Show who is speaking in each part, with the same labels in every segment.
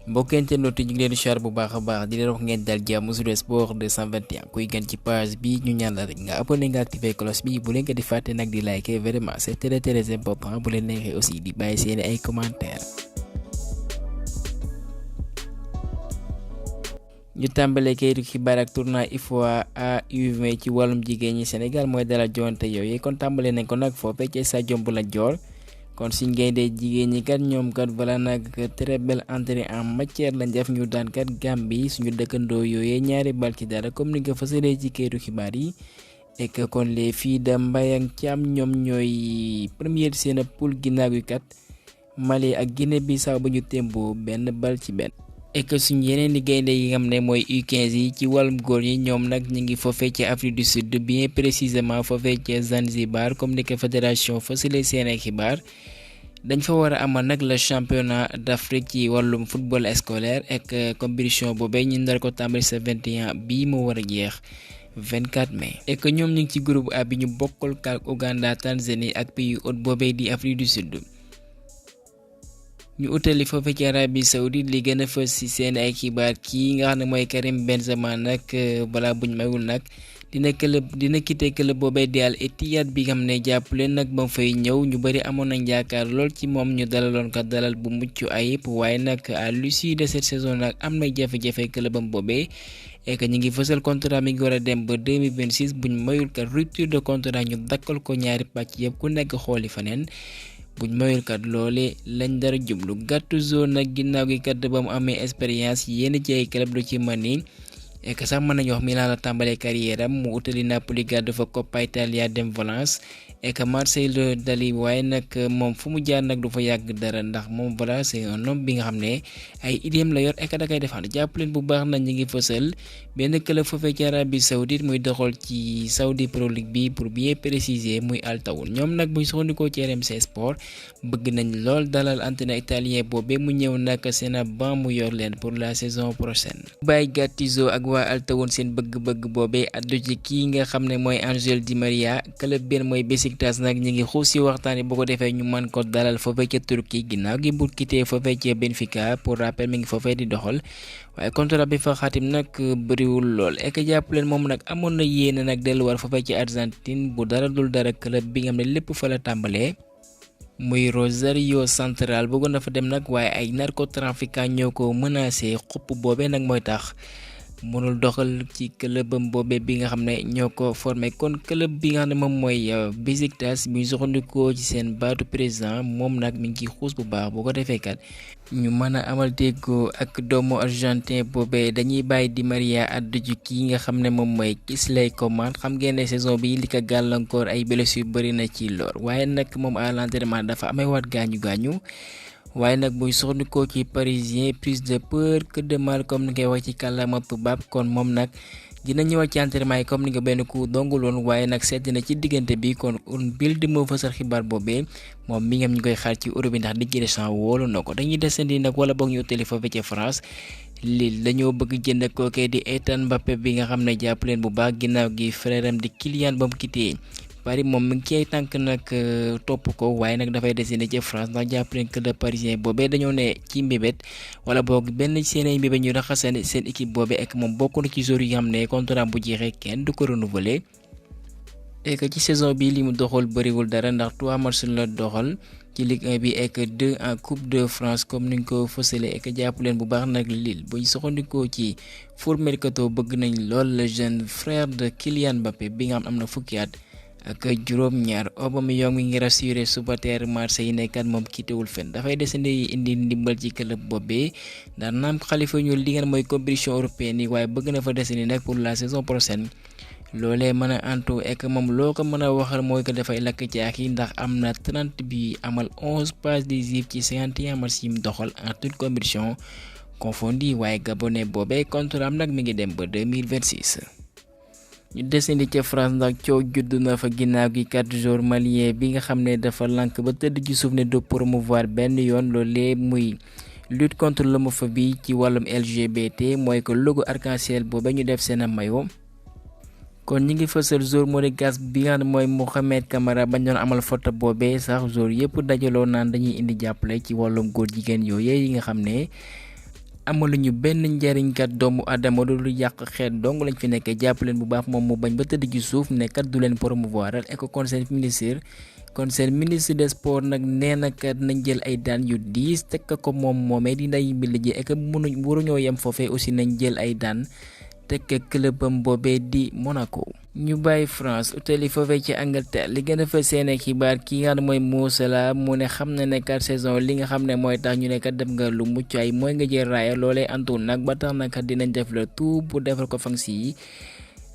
Speaker 1: mbokk internet yi ñu ngi leen di char bu baax a baax di leen wax ngeen dal jàmm sur sport 221 kuy gan ci page bi ñu ñaan la rek nga abonné nga activé cloche bi bu leen ko di fàtte nag di liker vraiment c'est très important bu leen neexee aussi di bàyyi seeni ay commentaires. ñu tàmbalee kayitu xibaar ak tournoi IFOA A-U20 ci wàllum jigéen ñi Sénégal mooy dalal joŋante yooyu kon tàmbalee nañ ko nag foofee ci stade Lat Dior kon suñ gaynde jigéen ñi kat ñoom kat voilà nag très belle entrée en matière lañ def ñu daan kat Gambie suñu dëkkandoo yooyee ñaari bal ci dara comme ni nga fësalee ci kayitu xibaar yi et que kon les filles de Mbayang Thiam ñoom ñooy première seen poule ginnaaw gi kat Mali ak Guinée Bissau ba ñu témboo benn bal ci benn. et que suñu yeneen di gaynde yi nga xam ne mooy U15 yi ci wàllum góor yi ñoom nag ñu ngi foofee ci Afrique du Sud bien précisément foofee ci Zanzibar comme ni ko fédération fësalee seen ay xibaar dañ fa war a amal nag le championnat d'Afrique ci wàllum football scolaire ak compétition boobee ñu ndar ko tàmbali sa 21 bii moo war a jeex 24 mai. et que ñoom ñu ngi ci groupe A bi ñu bokkal ak Ouganda Tanzanie ak pays hôte boobee di Afrique du Sud. ñu utali foofu ci Arabie Saoudite li gën a fës ci seen ay xibaar kii nga xam ne mooy Karim Benzema nag balaa buñ mayul nag dina quitté club boobee di Al Ittihad bi nga xam ne jàpp leen nag ba mu fay ñëw ñu bëri amoon nañ yaakaar lool ci moom ñu dalaloon ko dalal bu mucc ayib waaye nag à l'issue de cette saison nag am na jafe-jafe clubam boobee et que ñu ngi fësal contrat mi ngi war a dem ba 2026 buñ mayul kat rupture de contrat ñu dakkal ko ñaari pàcc yëpp ku nekk xooli faneen. buñ mayul kat loole lañ dara jublu Gattuso nag ginnaaw gi kat ba mu amee expérience yenn ci ay club du ci man ni et que sax mën nañu wax Milan la tàmbalee carrière am mu utali Napoli gàddu fa Coppa Italia dem Valence et que Marseille la dali waaye nag moom fu mu jaar nag du fa yàgg dara ndax moom voilà c'est un homme bi nga xam ne ay idéem la yor et que da koy defaan jàpp leen bu baax nañ ñu ngi fësal benn club foofee ci Arabie Saoudite muy doxal ci Saudi Pro League bi pour bien préciser muy Al Tawun ñoom nag buñ soxandikoo ci RMC Sport bëgg nañ lool dalal entraîneur italien boobee mu ñëw nag seen banc mu yor leen pour la saison prochaine. Baye Gattuso ak waa Al Tawun seen bëgg-bëgg boobee addu ci kii nga xam ne mooy Angel Di Maria club benn mooy Besiktas nag ñu ngi xuus ci waxtaan bu ko defee ñu mën ko dalal foofee ca Turquie ginnaaw gi bu quitté foofee ca Benfica pour rappel mi ngi foofee di doxal waaye contrat bi fa xaatim nag bëriwul lool et que jàpp leen moom nag amoon na yéene nag delluwaat foofee ci Argentine bu dara dul dara club bi nga xam ne lépp fa la tàmbalee muy Rosario Central bëggoon na fa dem nag waaye ay narcotrafiquants ñoo ko menacé xupp boobee nag mooy tax mënul doxal ci clubam boobee bi nga xam ne ñoo ko formé kon club bi nga xam ne moom mooy Besiktas bi soxandikoo ci seen baatu président moom nag mi ngi ciy xuus bu baax boo ko defee kat ñu mën a amal déggoo ak doomu argentin boobee dañuy bàyyi Di Maria addu ci kii nga xam ne moom mooy Kingsley Coman xam ngeen ne saison bi li ko gàllankoor ay blessures bëri na ci lor waaye nag moom à l'entraînement dafa amee waat gaañu waaye nag buy soxnikoo ci parisien plus de peur que de mal comme ni ngay wax ci kàllaama tubaab kon moom nag dina ñëwaat ci entraînement yi comme ni nga benn coup donguloon waaye nag sedd na ci diggante bi kon Bild moo fësal xibaar boobee moom mi ngam ñu koy xaar ci Europe bi ndax Didier Deschamps wóolu na ko dañuy desandi nag wala boog ñu utali foofu ci France Lille dañoo bëgg jënd kookee di Ethan Mbappé bi nga xam ne jàpp leen bu baax ginnaaw gi frère am di Kylian ba mu quitté Paris moom mi ngi ci ay tànk nag topp ko waaye nag dafay desandi ci France ndax jàpp leen que le parisien boobee dañoo ne ci mbébét wala boog benn seen ay mbébét ñu raxasane seen équipe boobee ak moom bokk na ci joueurs yi nga xam ne contrat bu jeexee kenn du ko renouveler et que ci saison bi li mu doxal bëriwul dara ndax 3 matchs la doxal ci Ligue 1 bi et que 2 en Coupe de France comme ni ñu ko fësalee et que jàpp leen bu baax nag Lille bu ñu soxandikoo ci Foot Mercato bëgg nañ lool le jeune frère de Kylian Mbappé bi nga xam am na fukki at ak juróom-ñaar Aubameyang mi ngi rassuré supporter Marseille yi nekkat moom kiitewul fenn dafay desandi indi ndimbal ci club boobee ndax naam Khalifa ñu li ngeen mooy compétition européenne yi waaye bëgg na fa desandi nag pour la saison prochaine loolee mën a antu ek moom loo ko mën a waxal mooy que dafay lakk ci ak yi ndax am na 30 bi amal 11 passes décisives ci 51 matchs yi mu doxal en toute compétition confondue waaye gabonais boobee contrat am nag mi ngi dem ba 2026. ñu desandi ca France ndax coow judd na fa ginnaaw gi 4 jours malien bi nga xam ne dafa lank ba tëdd ci suuf ne du promouvoir benn yoon loolee muy lutte contre l'homophobie ci wàllum LGBT mooy que logo arc-en-ciel booba ñu def seen maillot kon ñi ngi fësal jour monégasque bi nga xam ne mooy Mohamed Camara bañ doon amal photo boobee sax jour yëpp dajaloo naan dañuy indi jàppale ci wàllum góor jigéen yooyu yi nga xam ne amaluñu benn njariñ kat doomu adama du lu yàq xeet dong lañ fi nekk jàpp leen bu baax moom mu bañ ba tëdd ci suuf ne kat du leen promouvoiral et que conseil ministre des sports nag nee na kat nañ jël ay daan yu diis teg ko moom moomee di nday mbi ji et que waruñoo yem foofee aussi nañ jël ay daan teg clubam boobee di Monaco. ñu bàyyi France utali foofee ci Angleterre li gën a fa seen xibaar ki nga xam ne mooy Mo Salah mu ne xam na ne kat saison li nga xam ne mooy tax ñu ne kat def nga lu mucc ay mooy nga jël raaya loolee antul nag ba tax nag dinañ def le tout pour defal ko fansi yi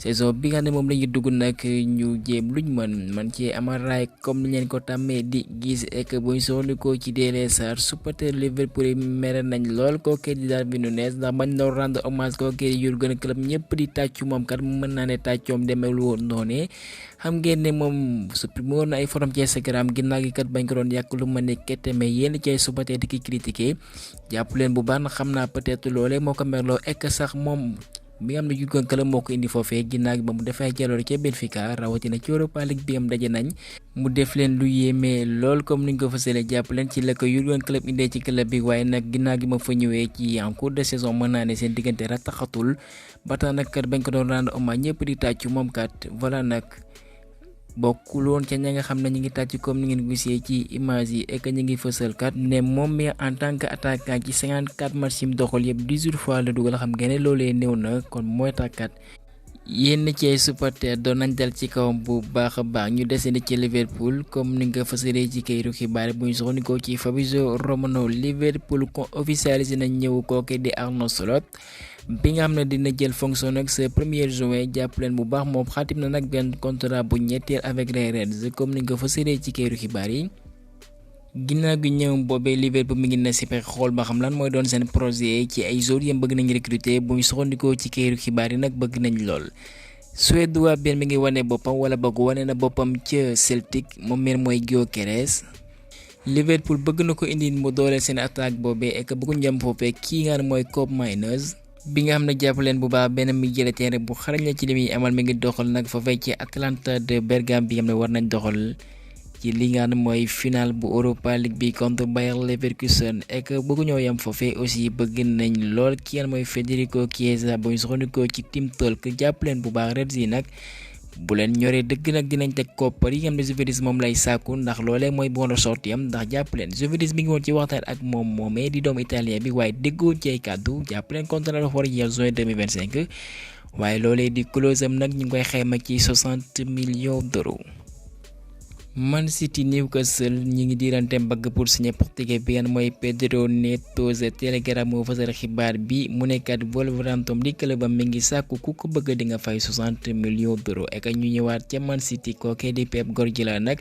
Speaker 1: saison bi nga xam ne moom lañuy dugg nag ñu jéem luñ man ci amal raay comme ni leen ko tàmmee di gis ek buñ soxlikoo ci Daily Star supporter Liverpool yi mere nañ lool kookee di Darwin Núñez ndax bañ doon rendre hommage kookee di Jurgen Klopp ñëpp di tàccu moom kat mën naa ne tàccoom demel woon noonu xam ngeen ne moom supprimé woon na ay forum ci Instagram ginnaaw gi kat bañ ko doon yàq lu ma ne kette mais yéen ci ay supporter di ki critiquer jàpp leen bu baax xam naa peut-être loolee moo ko merloo ek sax moom bi nga xam ne Jurgen Klopp moo ko indi foofee ginnaaw gi ba mu defee jaloore ca Benfica rawatina ci Europa League bi am daje nañ mu def leen lu yéeme lool comme niñ ko fasalee jàpp leen ci la ko Jurgen Klopp indee ci club bi waaye nag ginnaaw gi ma fa ñëwee ci en cours de saison mën naa ne seen diggante rataxatul ba tax nag kat bañ ko doon rendre hommage ñëpp di tàccu moom kat voilà nag bokkul woon ca ña nga xam ne ñu ngi tàcc comme ni ngeen gisee ci image yi et que ñu ngi fësal kat ne moom mi en tant que attaquant ci 54 matchs yi mu doxal yëpp 18 fois la dugal xam ngeen ne loolee néew na kon mooy tax kat yenn ci ay supporters doon nañ dal ci kawam bu baax a baax ñu desandi ci Liverpool comme ni nga fësalee ci kayitu xibaar bu ñu soxandikoo ci Fabrizio Romano Liverpool ko officialisé nañ ñëw kooke di Arne Slot bi nga xam ne dina jël fonction nag ce 1er juin jàpp leen bu baax moom xaatim na nag benn contrat bu ñetteel avec les Reds comme ni nga fësalee ci kayitu xibaar yi. ginnaaw gi ñëw boobee Liverpool mi ngi ne si pexe xool ba xam lan mooy doon seen projet ci ay joueurs yam bëgg nañ recruter bu ñu soxandikoo ci kayitu xibaar yi nag bëgg nañ lool. Suédois benn mi ngi wane boppam wala bëgg wane na boppam ca Celtic moom meen mooy Gyökeres Liverpool bëgg na ko indi mu dooleel seen attaque boobee et que bëgguñ jëm foofee kii nga xam ne mooy Kob Mainers bi nga xam ne jàpp leen bu baax benn mi jële terrain bu xarañ la ci li muy amal mi ngi doxal nag foofee ci Atalanta de Bergame bi nga xam ne war nañ doxal ci li nga xam ne mooy final bu Europa League bi contre Bayer Leverkusen et que bëggu ñoo yam foofee aussi bëgg nañ lool ki nga mooy Federico Chiesa bu ñu soxandikoo ci Team Talk jàpp leen bu baax Reds yi nag bu leen ñoree dëgg nag dinañ teg koppar yi nga xam ne Juventus moom lay sàkku ndax loolee mooy bon sortie am ndax jàpp leen Juventus mi ngi woon ci waxtaan ak moom moomee di doomu italien bi waaye déggoo ci ay kàddu jàpp leen contrat dafa war a jeex juin 2025 waaye loolee di clause am nag ñu ngi koy xayma ci 60 millions d'euros. Man City Newcastle ñi ngi diirante mbagg pour signer portugais bi yan mooy Pedro Neto Telegraph moo fasal xibaar bi mu nekkat Wolverhampton di club am mi ngi sàkku ku ko bëgg di nga fay 60 millions d'euros et que ñu ñëwaat ca Man City kookee di Pep Guardiola nag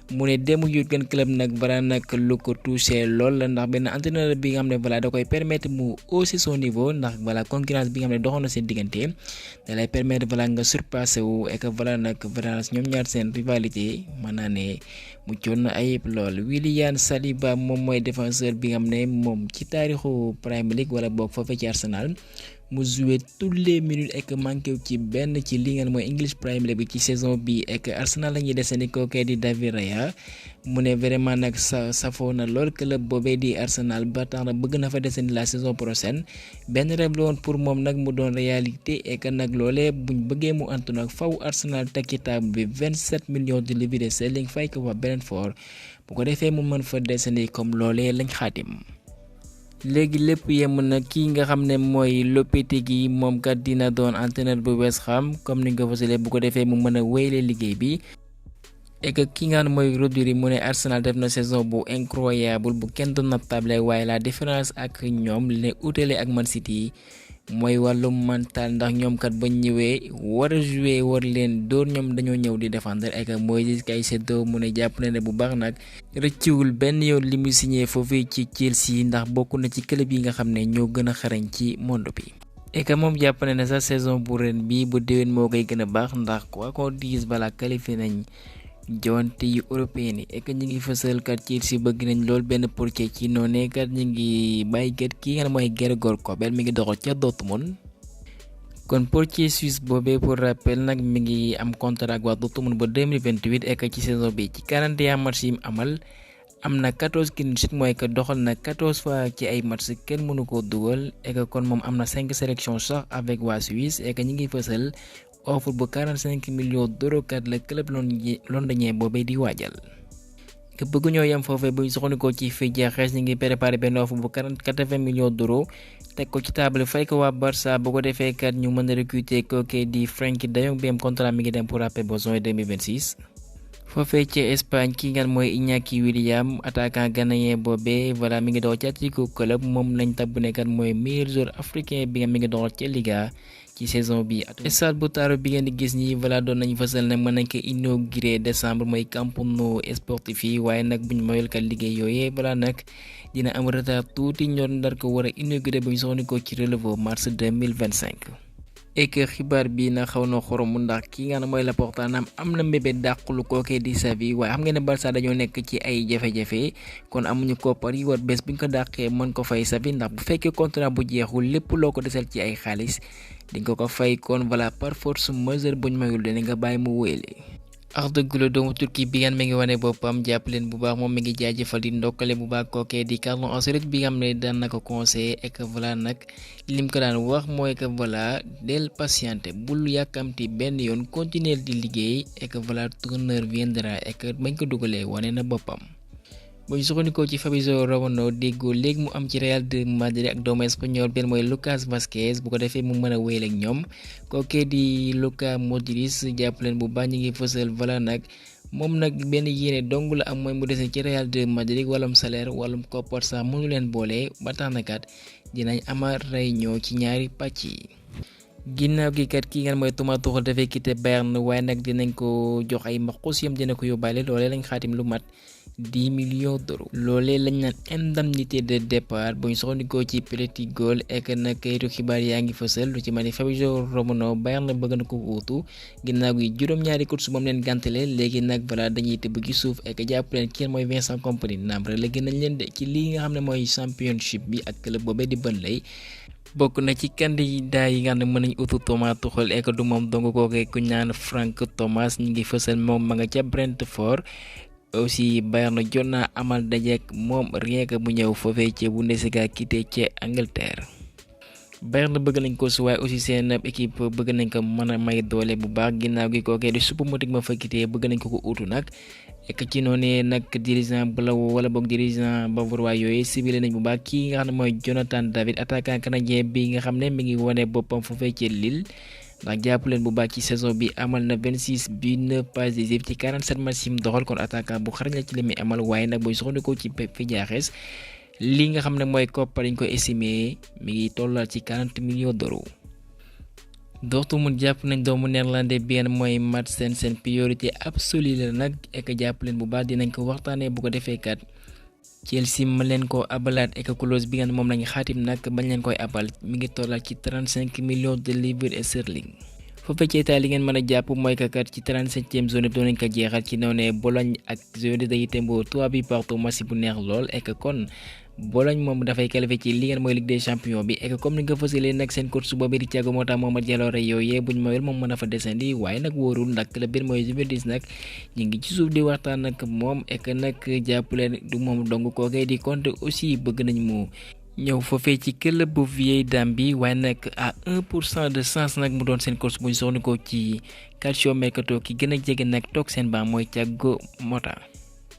Speaker 1: mu ne demu Jurgen Klopp nag bara nag lu ko touché lool la ndax benn entraîneur bi nga xam ne voilà da koy permettre mu hausser son niveau ndax voilà concurrence bi nga xam ne doxoon na seen diggante da lay permettre voilà nga surpassé wu et que voilà nag voilà ñoom ñaar seen rivalité mën naa ne muccoon na ayib lool. William Saliba moom mooy défenseur bi nga xam ne moom ci taarixu Premier League wala boog foofee ci Arsenal mu joué toutes les minutes et que manqué ci benn ci li nga mooy English Premier League bi ci saison bi et que Arsenal la ñuy desandi kookee di David Raya mu ne vraiment nag safoo na lool club boobee di Arsenal ba tax na bëgg na fa desandi la saison prochaine benn rêve la woon pour moom nag mu doon réalité et que nag loolee buñ bëggee mu antu nag faw Arsenal teg ci table bi 27 millions de livres sterling fay ko fa Brentford bu ko defee mu mën fa desandi comme loolee lañ xaatim. léegi lépp yem na kii nga xam ne mooy Lopetegui moom kat dina doon entraîneur bu West Ham comme ni nga ko fasalee bu ko defee mu mën a wéyle liggéey bi et que ki nga xam ne mooy Rodri mu ne Arsenal def na saison bu incroyable bu kenn doon natable waaye la différence ak ñoom li utale ak Man City mooy wàllum mental ndax ñoom kat bañ ñëwee war a jouer war leen dóor ñoom dañoo ñëw di défendre ak Moïse Caicedo mu ne jàpp na ne bu baax nag rëcciwul benn yoon li mu signé foofee ci Chelsea ndax bokk na ci club yi nga xam ne ñoo gën a xarañ ci monde bi. et que moom jàpp na ne sa saison bu ren bi bu déwén moo koy gën a baax ndax quoi qu'on dise balaa qualifié nañ jonte yu européen yi et que ñu ngi fësal kat Chelsea bëgg nañ lool benn portier ci noonu kat ñu ngi bàyyi kat kii nga xam mooy Gregor Kobel mi ngi doxal ca Dortmund kon portier suisse boobee pour rappel nag mi ngi am contrat ak waa Dortmund ba 2028 et que ci saison bi ci 41 match yi mu amal am na 14 clean sheet mooy que doxal na 14 fois ci ay match kenn mënu koo dugal et que kon moom am na 5 sélections sax avec waa Suisse et que ñi ngi fësal offre bu 45 millions d'euros kat la club londonien boobee di waajal. que bëgg ñoo yem foofee bu ñu soxandikoo ci fii jeexees ñi ngi préparé benn offre bu 80 millions d'euros teg ko ci table fay ko waa Barça bu ko defee kat ñu mën a recruter kooke di Frenkie de Jong bi am contrat mi ngi dem pour rappel ba juin 2026. foofee ci Espagne ki nga mooy Iñaki Williams attaquant ghanéen boobee voilà mi ngi dox ci Atlético Club moom lañ tabb ne kat mooy meilleur joueur africain bi nga mi ngi dox ci Liga ci saison bi. stade bu taaru bi ngeen di gis nii voilà doon nañu fësal ne mën nañ ko inauguré décembre mooy Camp Nou sportif yi waaye nag buñ mayul kat liggéey yooyee voilà nag dina am retard tuuti ñor ndar ko war a inauguré bu ñu soxnikoo ci relevo mars 2025. et que xibaar bi na xaw na xoromu ndax ki nga xam ne mooy Laporta am na mbébét dàqulu kookee di Xavi waaye xam ngeen ne Barça dañoo nekk ci ay jafe-jafe kon amuñu koppar yi war bés bu ñu ko dàqee mën ko fay Xavi ndax bu fekkee contrat bu jeexul lépp loo ko desal ci ay xaalis di nga ko fay kon voilà par force majeure buñ mayul dana nga bàyyi mu wéyale. Arda Güler doomu Turki bi nga mi ngi wane boppam jàpp leen bu baax moom mi ngi jaajëfal di ndokkale bu baax kookee di Carlo Ancelotti bi nga xam ne daan na ko conseillé et que voilà nag lim ko daan wax mooy que voilà del patiente bul yàkkamti benn yoon continuer di liggéey et que voilà tourneur viendra et que bañ ko dugalee wane na boppam. bu ñu soxandikoo ci Fabrizio Romano déggoo léegi mu am ci Real de Madrid ak doomu espagnol benn mooy Lucas Vázquez bu ko defee mu mën a wéyal ak ñoom kookee di Luka Modric jàpp leen bu baax ñi ngi fësal voilà nag moom nag benn yéene dong la am mooy mu dese ci Real de Madrid wàllum salaire wàllum koppar sax mënu leen boole ba tax na kat dinañ ama réunion ci ñaari pàcc yi. ginnaaw gi kat ki nga mooy Thomas Tuchel dafay quitté Bayern waaye nag dinañ ko jox ay mbaqus yam dina ko yóbbaale loolee lañ xaatim lu mat 10 millions d'euros. loolee lañ naan indemnité de départ bu ñu soxandikoo ci Petit Goal ek nag kayitu xibaar yaa ngi fësal lu ci mel ni Fabrizio Romano Bayern bëgg na ko wuutu ginnaaw gi juróom-ñaari course moom leen gàntale léegi nag voilà dañuy tëbb ci suuf ek jàpp leen kii mooy Vincent Kompany naam rek la gën nañ leen de ci lii nga xam ne mooy championship bi ak club boobee di Burnley bokk na ci candidat yi nga xam ne mën nañ utu Thomas Tuchel ek du moom dong kookee ku ñaan Frank Thomas ñi ngi fësal moom ma nga ca Brentford aussi Bayern jot naa amal dajeek moom rien que mu ñëw foofee ci Bundesliga quitté ci Angleterre. Bayern bëgg nañ ko su waaye aussi seen équipe bëgg nañ ko mën a may doole bu baax ginnaaw gi kookee di Choupo-Moting ma fa quitté bëgg nañ ko utu nag ek ci noonu nag dirigeant bala wala boog dirigeant bavarois yooyu ciblé nañ bu baax kii nga xam ne mooy Jonathan David attaquant canadien bi nga xam ne mi ngi wane boppam foofee ci Lille ndax jàpp leen bu baax ci saison bi amal na 26 buts 9 passes décisives ci 47 matchs yi mu doxal kon attaquant bu xarañ la ci li muy amal waaye nag booy soxandikoo ci fi jaaxees li nga xam ne mooy koppar dañ ko estimé mi ngi tollal ci 40 millions d'euros. Dortmund jàpp nañ doomu néerlandais bi mooy Mads seen priorité absolue la nag ek jàpp leen bu baax dinañ ko waxtaanee bu ko defee kat Chelsea ma leen ko abalaat ek clause bi nga moom lañu xaatim nag bañ leen koy abal mi ngi tollal ci 35 millions de livres sterling. foofee ci Italie li ngeen mën a jàpp mooy que kat ci 37e zone bi doon nañ ko jeexal ci noonu Bologne ak Juve day tembo 3 buts partout match bu neex lool ek kon Bologne moom dafay qualifié ci li ngeen mooy Ligue des champions bi ek comme ni nga fësalee nag seen coach boobu di Thiago Motta Mohamed Jaloore yooyee buñ mayul moom mën a fa descendi waaye nag wóorul ndax club bi mooy Juventus nag ñu ngi ci suuf di waxtaan nag moom ek nag jàpp leen du moom dong kookee di Conte aussi bëgg nañ mu ñëw foofee ci club bu vieille dame bi waaye nag à 1% de chance nag mu doon seen coach buñ soxla ko ci calcio mercato ki gën a jege nag toog seen banc mooy Thiago Motta.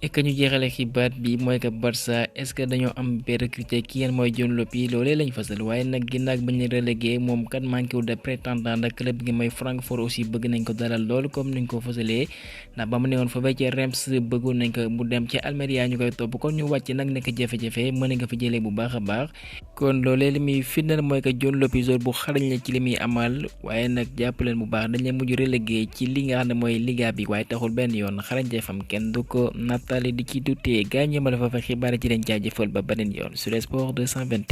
Speaker 1: et que ñu jeexale xibaar bi mooy que Barça est-ce que dañoo am ba recruter ki ngeen mooy Dion Lopy loolee lañ fasal waaye nag ginnaaw bañ leen relégué moom kat manqué wu de prétendant ndax club gi mooy Francfort aussi bëgg nañ ko dalal lool comme niñ ko fasalee ndax ba mu ne woon foofee ci Reims bëggoon nañ ko mu dem ci Almeria ñu koy topp kon ñu wàcc nag nekk jafe-jafe mën nga fa jëlee bu baax a baax kon loolee li muy firndeel mooy que Dion Lopy joueur bu xarañ la ci li muy amal waaye nag jàpp leen bu baax dañ leen mujj relégué ci li nga xam ne mooy Liga bi waaye taxul benn yoon xarañte fam kenn du ko nattale di ci dutee gaañ ma la fa xibaar ci leen jaajëfal ba beneen yoon sur les sports 221